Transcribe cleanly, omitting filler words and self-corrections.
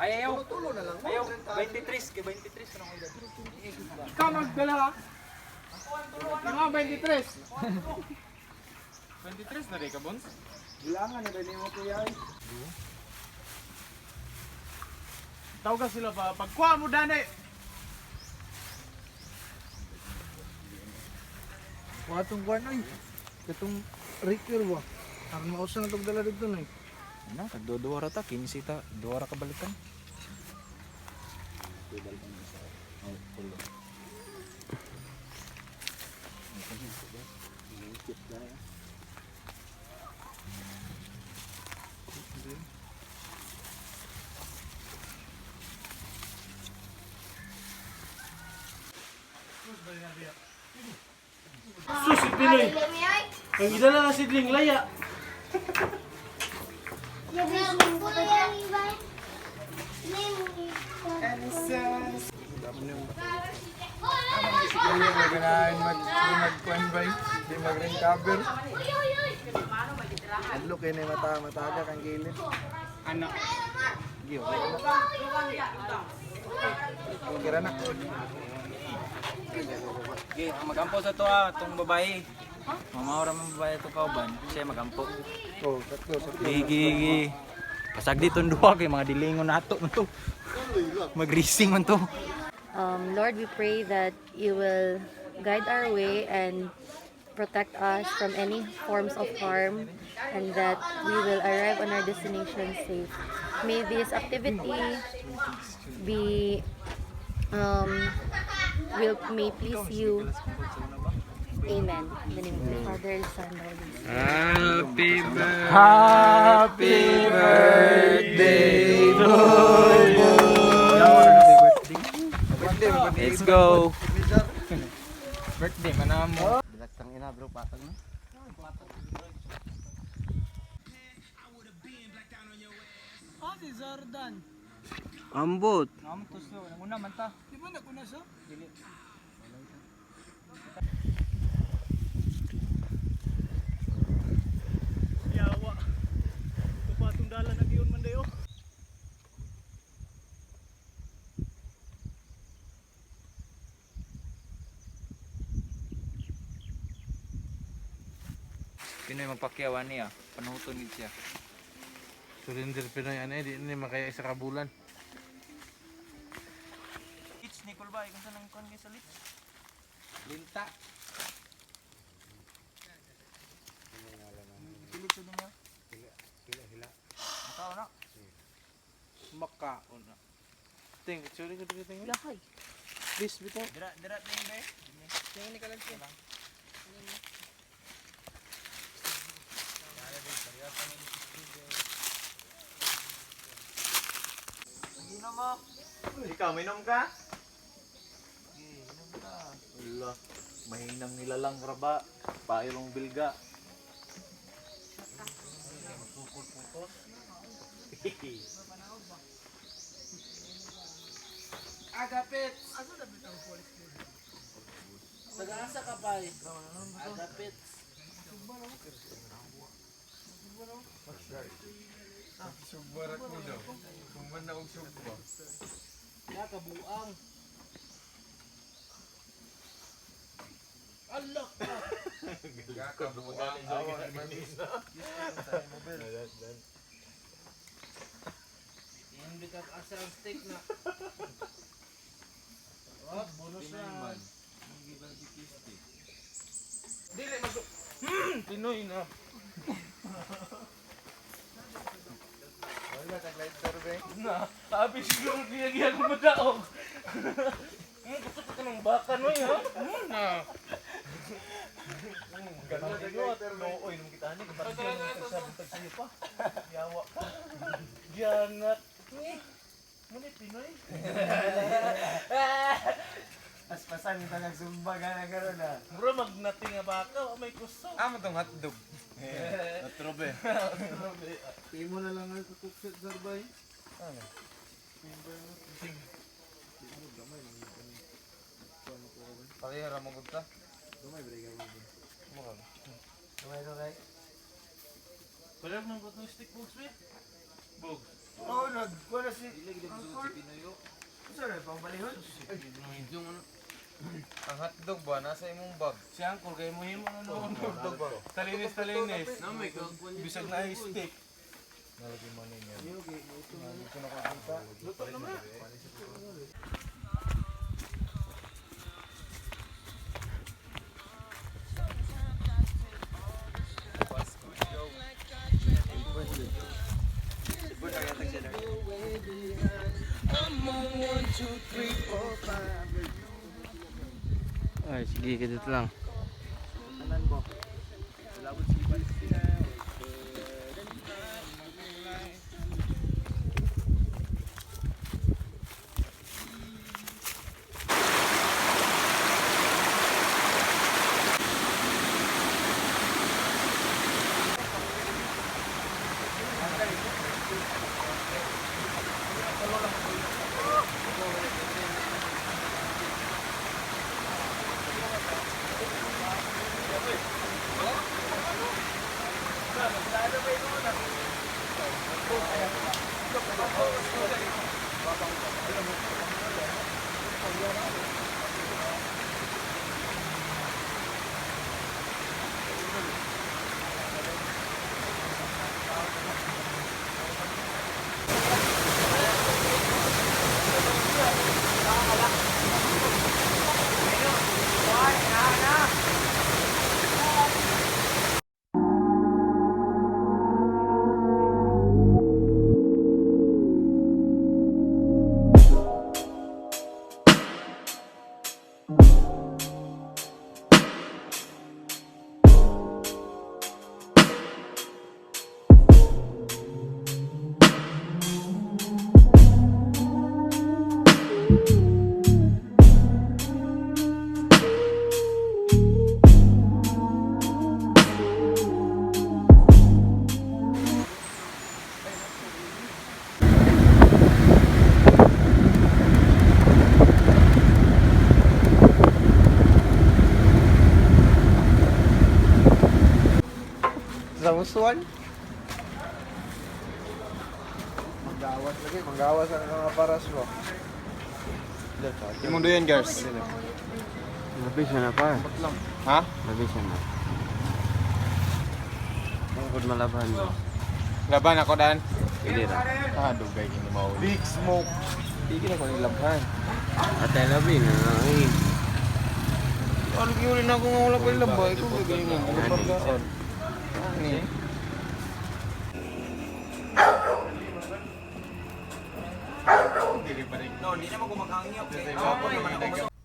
Ay, ayaw. Tulo na lang. Ayaw, 23 kay 23 na akong edad. Ikaw magdala ha? Mga 23. 23 na rin ka, Bons? Bilangan na dali mo, kuya, ay. Tawag sila ba? Pagkuha mo dani. Watong kuan oy. Katong recure ba? Aron mausa na tog dala dito noy. Ano, tagduduwa ra ta, 15 ta, duwa ra ka balikan. Sus, si Pinoy. Ang gidala na sidling laya. Hindi mo ganahan mag kuan bay, di mag ring cover. Adlo kay ni mata mataga kang gilid. Ano? Gi, wala na. Kira na. Okay, ang magampo sa to ah, tong babae. Mamaw ra man babae to kauban, siya magampo. Oh, sakto sakto. Gi gi gi. Pasag dito ang duha kay mga dilingon nato man to. Magrising man to. Lord, we pray that you will guide our way and protect us from any forms of harm and that we will arrive on our destination safe. May this activity be will may please you. Amen. In the name of the Father and Son and Holy Spirit. Happy birthday to you. Let's go. Birthday man mo. Bilat ina bro, patag na. Ah, si Zardan. Ambot. Namo to so, nanguna man ta. Di ba naguna siya? Dili. Yawa. Tupatong dala na giyon man dayo. Pinoy magpakyawan niya. Panuhuton gid siya. Surrender Pinoy ano eh, di ni makaya isa ka bulan. Lich Nicole ba kung saan ang kuan kay sa lich? Linta. Pilit sa niya. Hila hila. Makaon na. Makaon na. Ting, sorry ko dito ting. Lakoy. Please bitaw. Dira dira ting be. Tingin ni kalag siya. Inom mo. Ikaw minom ka? Inom ka. Wala. Mahinang nilalang raba. Pairong bilga. Sukol putos. Agapit. Tagaasa ka pa eh. Agapit. Sugbarak mo daw. Kung man na og sugba. Ya, kabuang. Allah ka. Kakabuang. Awa man. Hindi ka asa ang steak na. Oh, bonus na. Dili masuk. Pinoy na. Wala tag lighter be. Na, abi siguro niya giya ko madaog. Gusto ko ng baka noy ha. Na. Wala tag lighter be. Oy, nung kita ani kapatid sa sayo pa. Yawa ka. Giangat. Ni. Muni Pinoy. Paspasan ta nagsumba gana karon ah. Mura magnati nga baka, wa may kuso. Amo tong hotdog. Atrobe. Imo na lang ang kukset sarbay. Ano? Pareha ra mo gud ta. Gamay bre gamay. Mura. Gamay gamay. Wala nang butong stick box be. Oh, nagkuha si Uncle. Sorry, pang balihon. Ang hotdog ba nasa imong bag? Si Uncle kay mo himo na noon hotdog ba. Talinis talinis. Bisag na stick. Ay, sige, kadit lang. Sa usuan. Manggawas lagi, manggawas ang mga paras mo. Imong duyan, guys. Labi siya na pa. Ha? Labi siya na. Bukod malaban. Laban ako dan. Pwede ra. Ah, dugay gini mao. Big smoke. Hindi na ko ni labhan. Atay labi na. Ay. Ano gyud na ako nga wala pa labay ko kay mo. Ano? Ani. No, di na mo gumaghangyo.